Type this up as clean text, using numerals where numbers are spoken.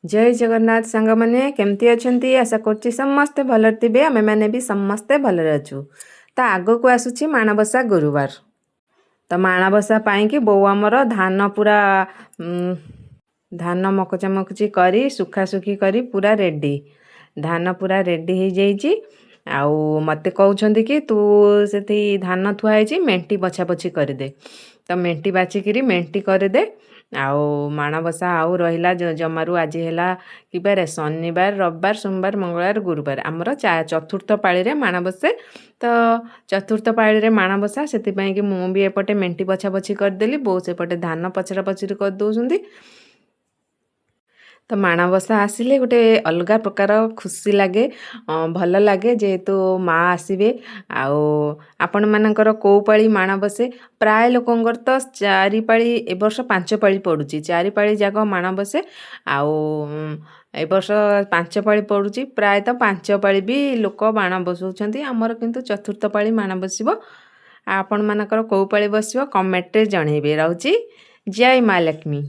ଜୟ ଜଗନ୍ନାଥ ସାଙ୍ଗମାନେ, କେମିତି ଅଛନ୍ତି? ଆଶା କରୁଛି ସମସ୍ତେ ଭଲରେ ଥିବେ। ଆମେମାନେ ବି ସମସ୍ତେ ଭଲରେ ଅଛୁ। ତ ଆଗକୁ ଆସୁଛି ମାଣବସା ଗୁରୁବାର। ତ ମାଣବସା ପାଇଁକି ବୋଉ ଆମର ଧାନ ପୁରା ଧାନ ମକଚା ମକଚି କରି, ଶୁଖାଶୁଖି କରି ପୁରା ରେଡ଼ି। ଧାନ ପୁରା ରେଡ଼ି ହେଇଯାଇଛି। ଆଉ ମୋତେ କହୁଛନ୍ତି କି ତୁ ସେଠି ଧାନ ଥୁଆ ହେଇଛି, ମେଣ୍ଟି ବଛାବଛି କରିଦେ। ତ ମେଣ୍ଟି ବାଛିକିରି ମେଣ୍ଟି କରିଦେ। ଆଉ ମାଣବସା ଆଉ ରହିଲା ଜମାରୁ ଆଜି ହେଲା କି ବାର? ଶନିବାର, ରବିବାର, ସୋମବାର, ମଙ୍ଗଳବାର, ଗୁରୁବାର। ଆମର ଚତୁର୍ଥ ପାଳିରେ ମାଣ ବସେ। ତ ଚତୁର୍ଥ ପାଳିରେ ମାଣବସା, ସେଥିପାଇଁ କି ମୁଁ ବି ଏପଟେ ମେଣ୍ଟି ବଛାବଛି କରିଦେଲି, ବୋଉ ସେପଟେ ଧାନ ପଛରା ପଛରି କରିଦେଉଛନ୍ତି। ତ ମାଣବସା ଆସିଲେ ଗୋଟେ ଅଲଗା ପ୍ରକାର ଖୁସି ଲାଗେ, ଭଲ ଲାଗେ, ଯେହେତୁ ମା ଆସିବେ। ଆଉ ଆପଣମାନଙ୍କର କେଉଁ ପାଳି ମାଣ ବସେ? ପ୍ରାୟ ଲୋକଙ୍କର ତ ଚାରି ପାଳି, ଏ ବର୍ଷ ପାଞ୍ଚ ପାଳି ପଡ଼ୁଛି। ଚାରି ପାଳି ଯାକ ମାଣ ବସେ ଆଉ ଏ ବର୍ଷ ପାଞ୍ଚ ପାଳି ପଡ଼ୁଛି। ପ୍ରାୟତଃ ପାଞ୍ଚ ପାଳି ବି ଲୋକ ମାଣ ବସଉଛନ୍ତି। ଆମର କିନ୍ତୁ ଚତୁର୍ଥ ପାଳି ମାଣ ବସିବ। ଆଉ ଆପଣମାନଙ୍କର କେଉଁ ପାଳି ବସିବ, କମେଣ୍ଟରେ ଜଣେଇବେ। ରହୁଛି, ଜୟ ମା ଲକ୍ଷ୍ମୀ।